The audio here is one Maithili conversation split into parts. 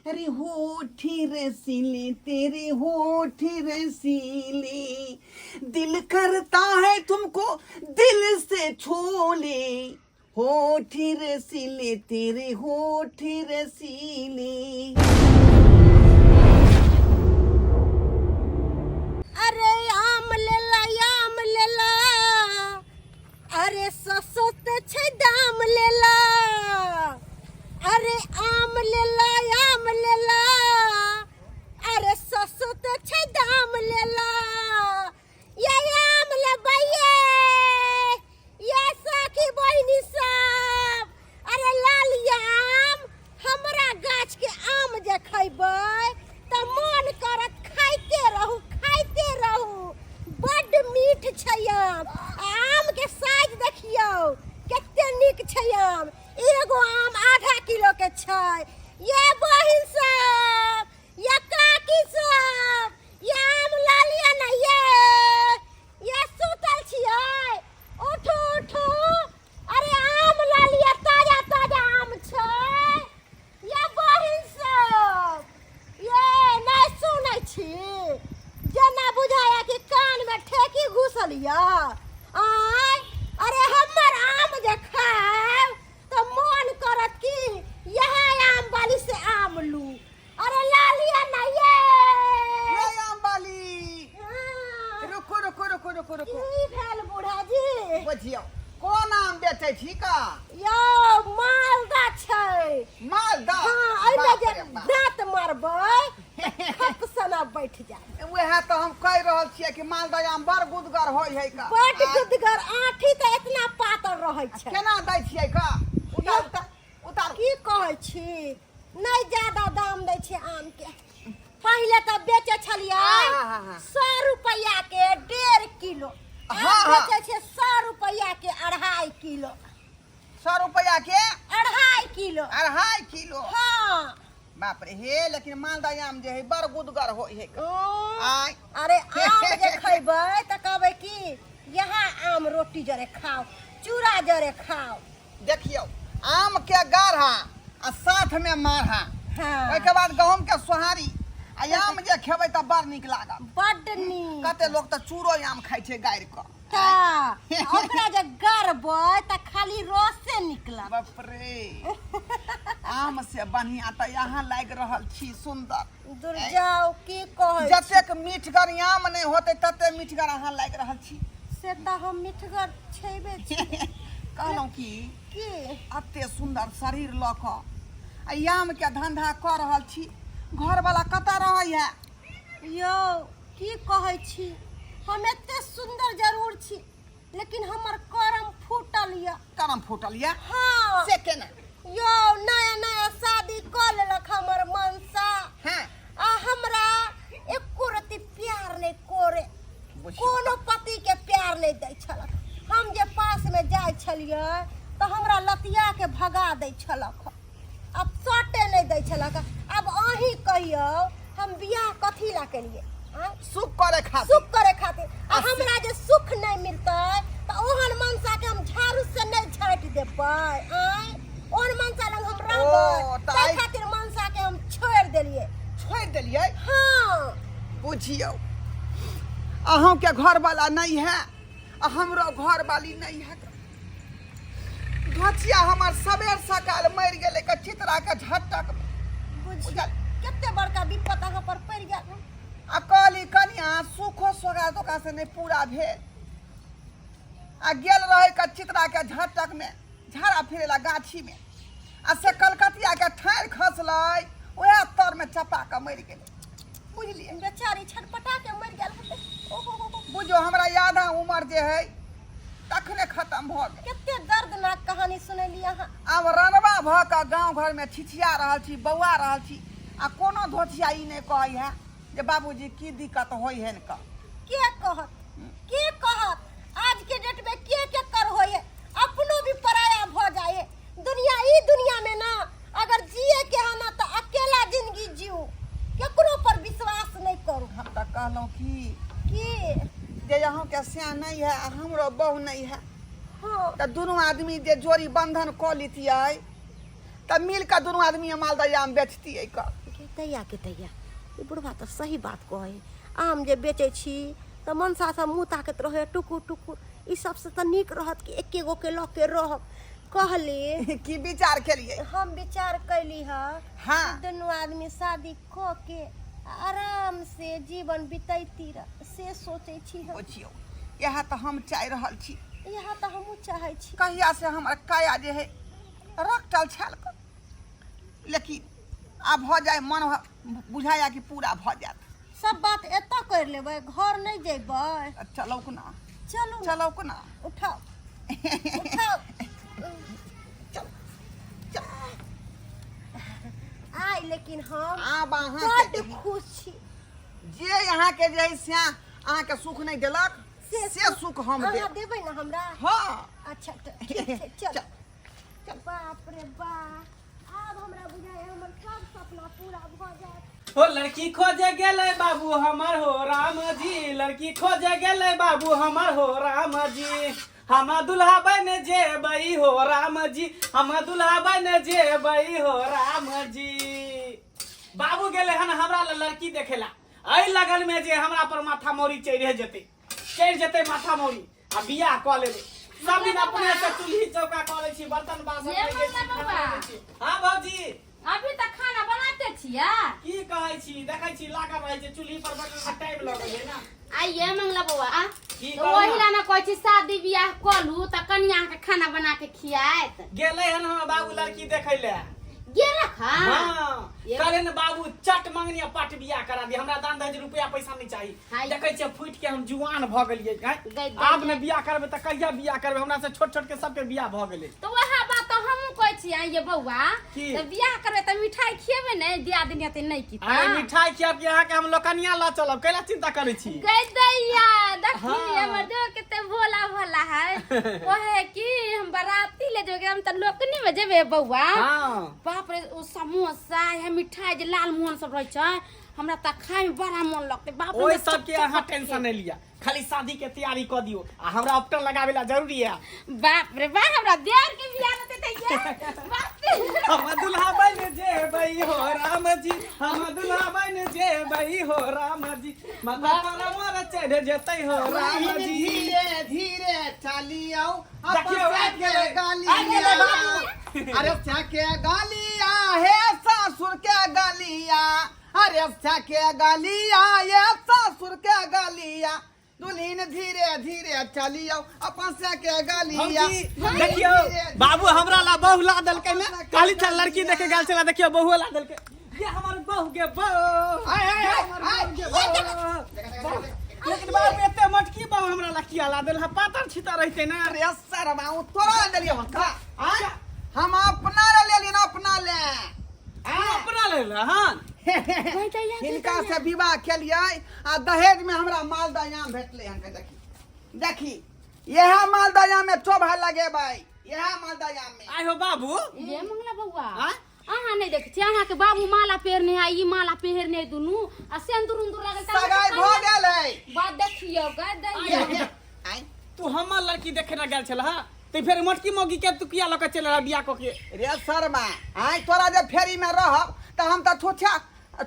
अरे होठ रसीले तेरे होठ रसीले, दिल करता है तुमको दिल से छोले, होठ रसीले तेरे होठ रसीले। अरे आम लेला, आम लेला, अरे सस्ते छै दाम लेला। अरे आम लेला, आम लेला, अरे सस्ते छै दाम लेला। ये आम लेबै ये, ये सखी बहिनी सब। अरे लाल आम, हमरा गाछ के आम जे खैबै तऽ मन करत खाइते रहू, खाइते रहू। बड्ड मीठ छै आम। आम के साइज देखियौ कते नीक छै आम। एगो आम आधा किलो के छै। ये बहिन सब, ये काकी सब, ये आम लऽ लिअ ने। ये सुतल छियै? उठू उठू, अरे आम लऽ लिअ, ताजा ताजा आम छै। ये बहिन सब, ये नहि सुनै छी? जेना बुझाया कि कानमे ठेकी घुसल यऽ। आँय, अरे हमर आम जे खायब तऽ मोन करत कि इएह आम वाली से आम लू। अरे लऽ लिअ ने ये। ये आम वाली। हाँ। रुको रुको रुको रुको रुको। की भेल बूढ़ा जी? बुझियौ, कोन आम बेचै छी का? यौ, मालदा छै। मालदा? हाँ, एहिमे बाप जे रे बाप। दाँत मारबै खप सना बैठ जायत। उएह तऽ हम कहि रहल छियै कि मालदा आम बड़ गुदगर होइ है का। बड गुदगर, आँठी तऽ एतना पातर रहै छै। केना दै छियै का? उतार उतार उतार। की कहै छी, नहि ज्यादा दाम दै छै आम के। पहिले तऽ बेचै छलियै हाँ, हाँ, हाँ। 100 रुपैआ के 1.5 किलो। आब बेचै छियै 100 रुपैआ के 2.5 किलो। 100 रुपैआ के 2.5 किलो। 2.5 किलो? हाँ। बाप रे, हे लेकिन मालदा आम जे है बड़ गुदगर होइ है। आय। अरे आम जे खैबै तऽ कहबै कि यहाँ आम रोटी जरे खाओ, चूड़ा जरे खाओ। देखियौ, आम के गाढ़ा आ साथ में माढ़ा। ओहिके बाद गहूम के सोहारी आ आम जे खेबै तऽ बड़ नीक लागत। बड्ड नीक। कते लोक तऽ चूड़ो आम खाइ छै गाड़ि कऽ। तऽ ओकरा जे गरबै तऽ खाली रसे निकलत। बाप रे, आम से बढ़िया तऽ यहाँ लागि रहल छी सुन्दर। दूर जाउ, की कहै छी? जतेक मीठगर आम नहि होतै तते मीठगर अहाँ लागि रहल छी। से तऽ हम मीठगर छेबे छी। कहलहुँ की? की? एते सुन्दर शरीर लऽ कऽ आ आमके धंधा कऽ रहल छी, घरवला कतऽ रहैए? यौ, की कहै छी, हम एते सुन्दर जरूर छी लेकिन हमर करम फूटल यऽ। करम फूटल यऽ? हाँ। से केना? यौ, नया नया शादी कऽ लेलक हमर मनसा। आ हमरा एको रत्ती प्यार नहि करे। बुझियौ। कोनो पति के प्यार नहि दै छलक। हम जे पास में जाइ छलियै तऽ हमरा लतिया के भगा दै छलक, अब सटे नहि दै छलक। आब अहीं कहियौ, हम बियाह कथी ला केलियै? आँय? सुख करे खातिर। सुख करे खातिर। आ हमरा जे सुख नहि मिलतै तऽ ओहन मनसा के हम झाड़ू से नहि छाँटि देबै? आँय, ओहन मनसा लग हम रहबै? ओ, तऽ ताहि खातिर मनसा के हम छोड़ि देलियै। छोड़ि देलियै? हाँ। बुझियौ, अहूँके घरवाला नहि है आ हमरो घरवाली नहि है। धोचिया हमर सबेर सकाल मरि गेलै के चितरा के झटक में। बुझियौ कते बड़का विपत अहाँ पर पड़ि गेल। आ कहली कनिया सुखो सोगा धोखा से नहि पूरा भेल आ गेल रहे के चितरा के झटक में झाड़ा फिरेला गाछी में, आ से कलकतिया के ठाढ़ि खसलै, ओएह तर में चपा के मरि गेलै। बुझलियै? बेचारी छटपटा के मरि गेल होतै। ओहो हो हो। बुझो, हमरा आधा उमर जे है तखने खत्म भऽ गेल। कते दर्दनाक कहानी सुनेली अहाँ। आब रनबा भऽ कऽ गाँव घरमे छिछिया रहल छी, बौआ रहल छी, आ कोनो धोथिया ई नहि कहै है जे बाबूजी की दिक्कत होइ हेन कऽ। के कहत, के कहत? आज के डेट में के के कर होय है, अपनो भी पराया भ जाए है। दुनिया, ई दुनिया में ना अगर जिए के है ना तो अकेला जिंदगी जीऊ, केकरो पर विश्वास नहीं करू। हम तऽ कहलहुँ की की? जे अहूँके स्याह नहि है आ हमरो बहु नहि है। तऽ दुनू आदमी जे जोड़ी बंधन कऽ लितियै तऽ मिल कऽ दुनू आदमी मालदह आम बेचतियै कऽ। गे दैया के दैया ई बुढ़बा तऽ सही बात कहै आम जे बेचै छी तऽ मनसा सब मुँह ताकैत रहै टुकुर टुकुर ई सबसँ तऽ नीक रहत कि एके गो के लऽ के रहब कहली की विचार केलियै हम विचार कैली हँ हाँ दुनू आदमी शादी कऽ के आराम से जीवन बितैती रह से सोचै छी हम बुझियौ इएह तऽ हम चाहि रहल छी इएह तऽ हमहूँ चाहै छी कहिया से हमर काया जे है रखटल छल लेकिन आब भऽ जाय मन बुझाया कि पूरा भऽ जायत सब बात एतऽ करि लेबै घर नहि जेबै चलौ कोना चलू ने, चलौ कोना उठाउ उठाउ चल चल आइ लेकिन हम आब अहाँके बड्ड खुश छी जे अहाँके जे है से अहाँके सुख नहि देलक से सुख हम अहाँ देब देबै ने हमरा हाँ अच्छा तऽ ठीक छै चल चल बाप रे बा आब हमरा बुझाइए हमर सब सपना पूरा भऽ जायत हो लड़की खोजे गेलै बाबू हमर हो राम जी लड़की खोजे गेलै बाबू हमर हो राम जी हम दुल्हा बन जेबै हो राम जी हम दुल्हा बन जेबै हो राम जी बाबू गेलै हन हमरा लए लड़की देखेला एहि लगन में जे हमरा पर माथा मौरी चढ़ि जेतै चढ़ि जेतै माथा मौरी आ बियाह कऽ लेबै सब दिन अपने से चूल्ही चौका कऽ लै छी बर्तन बासन ये धोइ दै छी, मंगला खाना बौआ। बनबै छी। हाँ भौजी अभी तक खाना बनाते छियै की कहै छी देखै छी लागल रहै छै चूल्ही पर बर्तन टाइम लगै छै ने आइए मंगला बौआ की तऽ कहू ओहि ना? ला ने कहै छी शादी बियाह कऽ लू तऽ कनिया के खाना बना के खियाएत गेलै हन हमर बाबू लड़की देखै ले गेलक हँ हाँ कहले ने बाबू चट मंगनी आ पट बियाह करा दी हमरा दान दहेज रुपया पैसा नहीं चाही हाँ। देखै छियै फूटि के हम जुआन भऽ गेलियै आँय? गई आब ने बियाह करबै तऽ कहिया बियाह करबै हमरा से छोट छोट के सबके बियाह भऽ गेलै तऽ वएह बात तऽ हमहूँ कहै छी आइए बौआ की? तऽ बियाह करबै तऽ मिठाई खिएबै ने दियादिनी हेतै नहि की आइ मिठाई खियाब कि अहाँके हम लोकनिया लऽ चलब कैला चिंता करै छी गई दैया देखी हाँ। हमर देव कते भोला भोला है कहे कि हम बराती ले जेबै हम तऽ लोकनी में जेबै बौआ हाँ बाप रे ओ समोसा है मिठाई जे लाल मोहन सब रहै छै हमरा तऽ खाय में बड़ा मन लगतै बाप रे ओहि हमरा सबके अहाँ टेंशन नहि लिअ खाली शादी के तैयारी कऽ दियौ आ हमरा उपटन लगाबे ला जरूरी है बाप रे बा हमरा देवर के बियाह रहतै तऽ ये बाप रे हम दुल्हा बन जेबै हो राम जी हम दुल्हा बन जेबै हो राम जी माथा पर मोर चढ़ जेतै हो राम जी धीरे धीरे चलियौ देखियौ, आबि गेलै। आबि गेलै बाबू। अरे के गालिया हे ससुर के गालिया अरे के गालिया ये ससुर के गालिया दुल्हन धीरे धीरे चलियौ अपन से के गालिया भौजी, देखियौ बाबू हमरा ला बहु ला देलकै ने कहली छल लड़की देखे गेल छला देखियौ बहु ला देलकै ये हमर बहु के बहु आय, आय, आय, हमर आय। बहु के बहु। लेकिन बाबू एते मोटकी बहु हमरा ला किया ला देल पातर छितर रहते ने अरे सरवा उ तोरा लेलियो हन का आय हम अपना ले लेलियन अपना ले तू अपना ले ले हन हिनका से विवाह केलियै आ दहेज में हमरा मालदह आम भेटलै हन देखी देखी इएह मालदह आम में चोभा लगेबै इएह मालदह आम में आइ हो बाबू ये मंगला बौआ आँय? अहाँ नहि देखै छियै अहाँके बाबू माला पहिरने है ई माला पहिरने है दुनू आ सिन्दूर उन्दूर लागल तऽ सगाई भऽ गेल है बात देखियौ गे दैया आँय तू हमर लड़की देखे ना गेल छल हा ते फेर मोटकी मौगी के तू किया लऽ के चल रहा बियाह कऽ के रे शर्मा आँय तोरा जे फेरी में रहब तऽ हम तऽ छुछा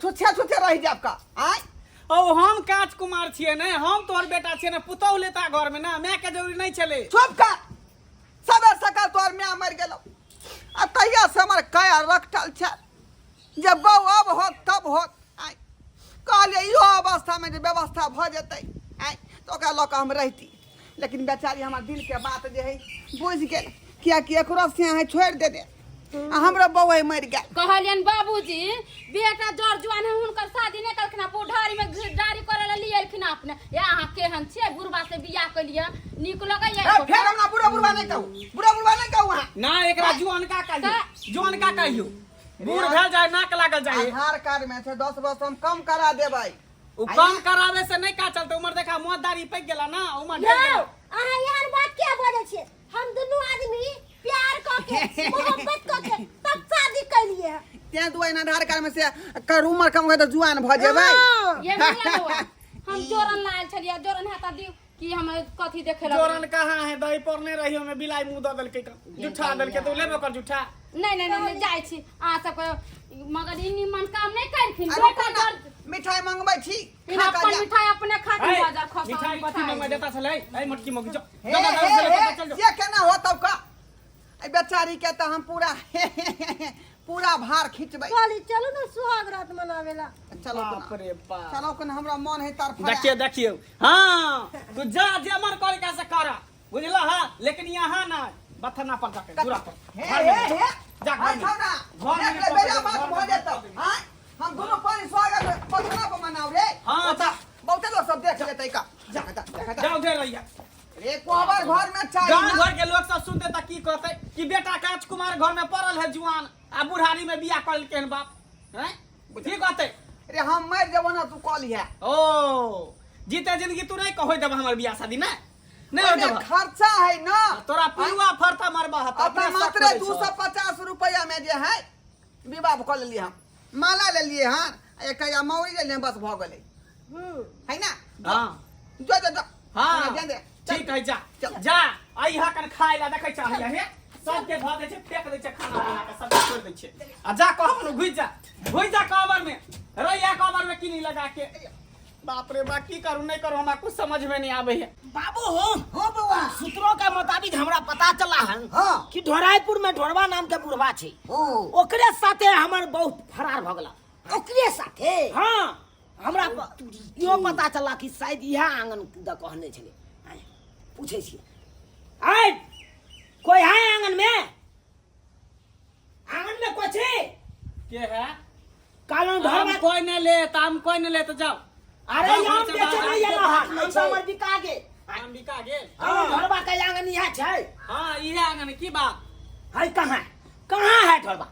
छुछे छुछे रहि जायब का आँय ओ हम काच कुमार छियै ने हम तोहर बेटा छियै ने पुतहु लेता घर में ना माय के जरूरी नहीं छलै चुप कर सबेर सकाल तोहर माय मरि गेलौ आ तहिया से हमर काया रखटल छै जे बौ अब होत तब होत आँय कहलियै इहो अवस्थामे जे व्यवस्था भऽ जेतै आँय तऽ ओकरा लऽ कऽ हम रहिती लेकिन बेचारी हमर दिलके बात जे हइ बुझि गेल किएकि एकरो से अहाँ छोड़ि देने आ हमरो बौआ मरि गेल कहलियनि बाबूजी बेटा जर जुआन है हुनकर शादी नहि करलखिन आ बुढ़ारी में घिरदारी करे ला लिए एलखिन अपने या अहाँ केहन छियै बुढ़बा से बियाह केलियै नीक लगैया ए, फेर हमरा बुढ़ा बुढ़बा नहि कहू बुढ़ा बुढ़बा नहि कहू अहाँ ना एकरा जुअनका कहियो जुअनका कहियो बूढ़ भेल जाय नाक लागल जाय आधार कार्ड में छै 10 वर्ष हम कम करा देबै ओ कम करावे से नहीं का चलते उम्र देखा मौत दाढ़ी पक गेला ना उम्र ढेर यौ गेला। अहाँ एहन बात किया बजै छियै हम दुनू आदमी प्यार कऽ के मोहब्बत कऽ के तब शादी केलिए हँ। तें दुआरे आधार कार्ड में से कर उम्र कम होय तऽ जुआन भऽ जेबै हँ। ये मंगला बौआ हम जोरन लायल छलियै जोरन हेता दियौ कि हम कथी देखे लग जोरन कहाँ है दही पड़ने रही हमें बिलाई मुंह दऽ देलकै तऽ जुठा देलकै तऽ लेबे ओकर जुठा नहीं नहीं नहीं, नहीं जाइ छी अहाँ सबके मगर ई निमन काम नहीं करथिन आ बेटा रुको ना, दर्द मिठाई मंगबै छी इन खा कऽ अपन जा। मिठाई अपने खातिर है, बाजार खसा मिठाई कथी मंगवा देता छलै है मोटकी मोगी जो हे जा, जा, हे जा, हे चल जो से केना होतौ का एहि बेचारी के तऽ हम पूरा पूरा भार खींचबै कहली चलू ना सुहाग रात मनावेला चलो बाप रे बाप चलो कन हमरा मन है तरफ देखियो देखियो हाँ तू जा जे मन करे कैसे कर बुझला हाँ लेकिन यहाँ ना बथना पर जाके दूरा पर हे घर में हे जा। हे जा घर में। छौड़ा घर में देख ले पकड़ बेजा ले, बात घर भऽ में जेतौ पकड़ ले। आँय हम दुनू पानी स्वागत पथना पर मनाउ रे हाँ, ओतऽ बहुते लोग सब देख लेतै का जा जा जा जा। जाओ उधर रहिया रे कोहबर घर में चाही गांव ना। घर के लोग सब सुनते त की कहते कि बेटा कांच कुमार घर में पड़ल है जुआन आ बुढ़ारी में बियाह कर लेलकै हन बाप हैं की कहते रे हम मरि जेबो ना तू कऽ लिहे ओ जीते जिंदगी तू नहीं कहो देब हमर बियाह शादी ना नहीं हो ओहिमे देब खर्चा है ना तोरा पुरुआ फरता मरबा हता अपना मात्र 250 रुपया में जे है विवाह कऽ लेलियै हम माला लेलियै हन आ एकटा या मौरी लेलियै बस भऽ गेलै है ना हां जो जो जो हां हमरा ध्यान दे चल। ठीक है जा चल। जा अइहा कन खाय ला देखै छ हे सबके धऽ दै छै फेंक दै छै खाना बना के सबके छोड़ि दै छै आ जा कहब ने घुसि जा घुसि जा कबर में रहिया कबर में किनी लगा के बाप रे बा की करू नहीं करू हमरा कुछ समझ में नहीं आवे है बाबू हो हो बउआ सूत्रों के मुताबिक हमरा पता चला है हाँ। कि ढोरायपुर में ढोरवा नाम के बुढ़वा छै ओ ओकरे साथे हमर बहुत फरार भ गेला ओकरे साथे हाँ हमरा इहो पता चला कि शायद इएह आंगन द कहने छलै आँय, पूछै छियै आय कोई है आंगन में आंगन में कोई छै के है कालन आम ढोरवा कोई नहीं ले त आम कोई नहीं ले तो जाओ अरे जाओ, आम घर से बेचे बाहर। नहीं एलो हन आम तऽ हमर बिका गेल आम बिका गेल कालन ढोरवा के आंगन इएह छै हाँ इहे आंगन की बात है कहाँ कहाँ है ढोरवा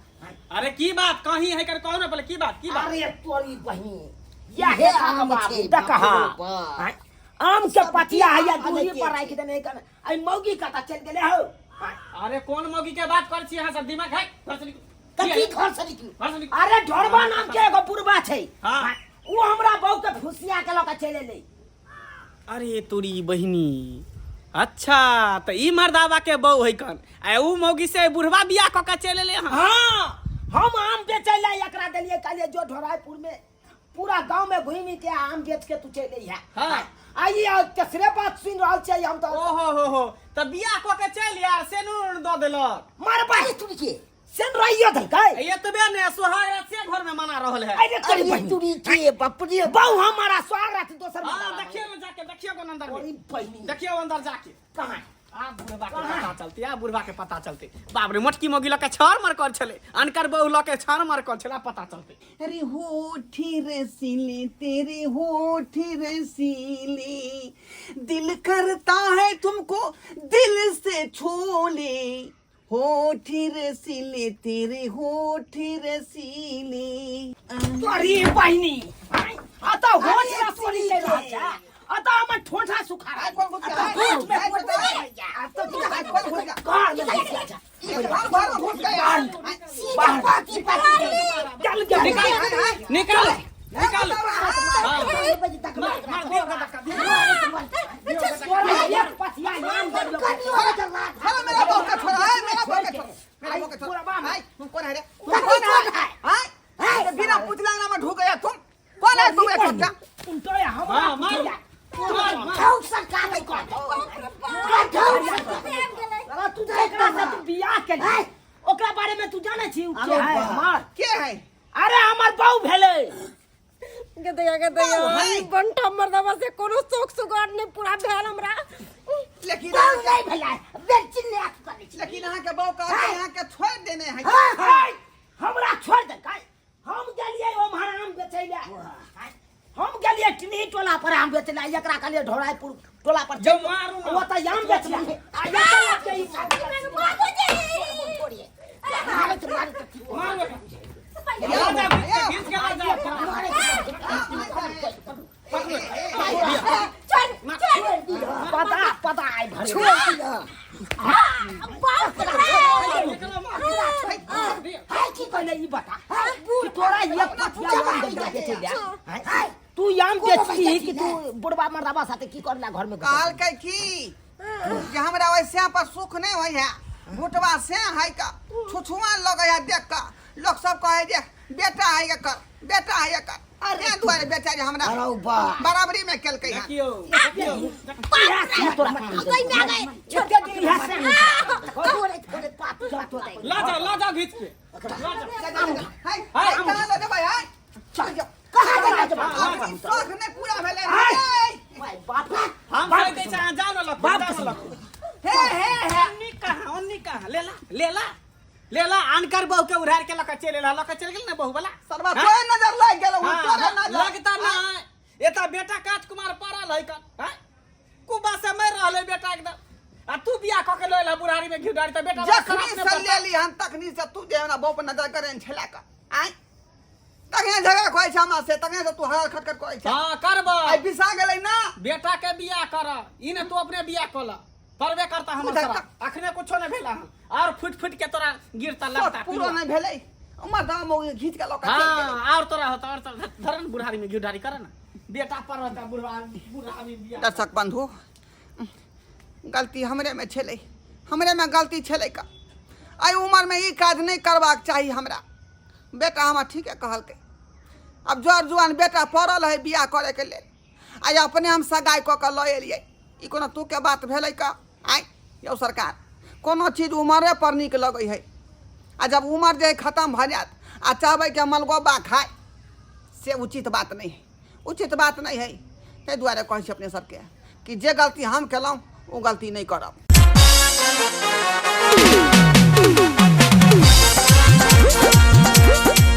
अरे की बात कहीं है कर कहो ना पहले की बात की बात अरे तोरी बहिन यह हे आम आम बाबू छै, देखा बाप रे बाप। आँय, आम के पतिया है या आम दूरी के पर छै। राखि देने कन आई मौगी कता चल गेले हो आँय, अरे कौन मौगी के बात कर छी अहाँ सब दिमाग है घर से निकल कथी घर से निकलू घर से निकल अरे ढोरबा नाम के एगो बुढ़बा छै हाँ। आँय, उ हमरा बहू के फुसिया के लऽ के चलि एलै अरे तोरी बहिनी अच्छा त ई मर्दावा के बहू है कन आ ऊ मौगी से बुढ़वा बियाह क के चल एले हन हाँ हम आम बेचै लए एकरा देलियै कहलियै जो ढोरायपुर में पूरा गांव में घूमि के आम बेच के तू चलि अइहे हाँ। आ ई आ तेसरे बात सुनि रहल छियै हम तऽ ओहो हो हो त बियाह क के चल यार से नून द देलक मरबा तुरी के सेन रहियो देलकै एतबे ने सोहाग रात से घर में मना रहल है अरे तोरी अरे बहिन तुरी के बाप रे बहु हमारा स्वाग रात दोसर हाँ देखियो ना जाके देखियो कोन अंदर तोरी में बहिन देखियो अंदर जाके कहाँ आ बुढ़बा के पता चलते आ बुढ़बा के पता चलते बाप रे मोटकी मोगी लके छाड़ मार कर छले अनकर बहू लके छाड़ मार कर छले आ पता चलते अरे होठी रसीले तेरे होठी रसीले दिल करता है तुमको दिल से छोले होठी रसीले तेरे होठी रसीले तोरी बहिनी अतः होठ रसोली चलि रहल छै अतः हमर ठोंठा सुखा आइ रहल कोन घुस गया? होठ में आइ कोन कोन घुस गया? अतः आइ कोन घुस गया? घर में घुस गया ये घर घर में घुस गया बाहर पाकी पाकी चल गया निकाल निकाल निकाल हाँ। बजे तक मार मार दियो का धक्का दियो तोरा एक पथिया नाम दे छोड़ो मेरा बहू का छोड़ो आय मेरा बहू का छोड़ो मेरा बहू का छोड़ो आय तुम कौन है रे तुम कथी कौन है कौन है? आय अरे बिना पूछला ना में ढुक गया तुम कौन है तुम ये छोटा उनटो हमरा हाँ, मार। मार मार ठौक सरकार नहीं कर ठौक सरकार तू एकरा से तू बियाह के ओकरा बारे में तू जानै छी उ के अरे है वाह। हमर के है अरे हमर बहू भेलै गदैया गदैया बाऊ है। ई बंटा मर्दवा से कोनो शौक सुगार नहीं पूरा भेल हमरा लेकिन बहू नहीं भला बेची ले आके करै छी लेकिन अहाँ के बहू कहलकै अहाँ के छोड़ देने है हाय, हमरा छोड़ दे काय हम गेलियै ओम्हर आम बेचै लए हम गेलियै टिनही टोला पर आम बेचै लए एकरा कहलियै ढोरायपुर टोला पर जब मारू ना। ओतऽ आम बेचलै आ एतऽ के ई बाबूजी छोड़िए मारे तो मारे तो ठीक मार ओकरा। ला जा, घींच के ला जा। मारे पकड़ो। चल चल पता पता आइ भरे छोड़ दिया बाप रे एकरा मार। हाय की कहले ई बता कि तोरा एक पथिया आम देलकै बेचै लए हाय तू आम बेचती कि तू बुढ़बा मर्दाबा साथे की करला घर में कहलकै की जे हमरा ओहि पर सुख नहि होइ है भुटवा से है का छुछुआ लगै है देख कऽ लोक सब कहै जे बेटा है एकर, बेटा है एकर। अरे दुआरे बेचारी हमरा अरे बा बराबरी में केलकै हन। देखियौ, देखियौ। इएह से तोरा काम गई मैं गई। एते दिन इएह से थोड़े थोड़े पापी तोरा। ला जाओ, ला जाओ घीच के। ला जाओ। हाय, हाय, कहाँ लऽ जेबै, हाय? चल जाओ। कहाँ जेबै? अखनी शौख नहि पूरा भेलै। हाय। बाप रे। हम कहि दै छी, अहाँ जाउ ने लखू, बाप जाउ ने लखू। हे हे हे। ओन्नी कहाँ, ओन्नी कहाँ? लेला, लेला, लेला। अनकर बहू के उधार के लऽ के चलि एला, लऽ के चलि गेल ने बहू वाला। सरवा हाँ? तोरे नजर लागि गेलौ, हाँ, तोरे नजर। लगता ना एता बेटा काज कुमार पड़ल है कन, हाँ? कुबा से मरि रहलै बेटा एकदम, आ तू बियाह कऽ के लऽ एलह बुढ़ारी में घी डारी तऽ बेटा बड़ा जखनी खराब ने से पड़ता। लेली हन तखनी से तू जे हमरा बहू पर नजर करेन छला का आय, तखने झगड़ा करै छै हमरा से, तखने से तू हर खटखट करै छै। हाँ, करब। आइ बिसा गेलै ना। बेटा के बियाह कर, ई ने तू अपने बियाह कऽ ल, परबे करता हमर उधर सारा। अखने कुछो नहि भेला हन, और फुट फुट के तोरा गिरता लगता। पूरा नहि भेलै, उमर दाम घीच के लऽ के चलि गेलै। हाँ, और तोरा होता, और तोरा धरन बुढ़ारी में घी ढारी कर ना, बेटा पर रहता बुढ़ा बुढ़ारी बियाह। दर्शक बंधु, गलती हमरे में छलै, हमरे में गलती छलै का। एहि उमरमे ई काज नहि करबाक चाही हमरा। बेटा हमरा ठीके कहलकै। आब जर जुआन बेटा पड़ल है बियाह करैके लेल, आइ अपने हम सगाइ कऽ कऽ लऽ एलियै, ई कोनो तूके बात भेलै का? आँय यौ सरकार, कोनो चीज उमरे पर नीक लगै है, आ जब उमर जे खतम भऽ जायत आ चाहबै कि हम मलगोबा खाइ, से उचित बात नहि है, उचित बात नहि है। ताहि दुआरे कहै छी अपने सबके कि जे गलती हम केलहुँ ओ गलती नहि करब।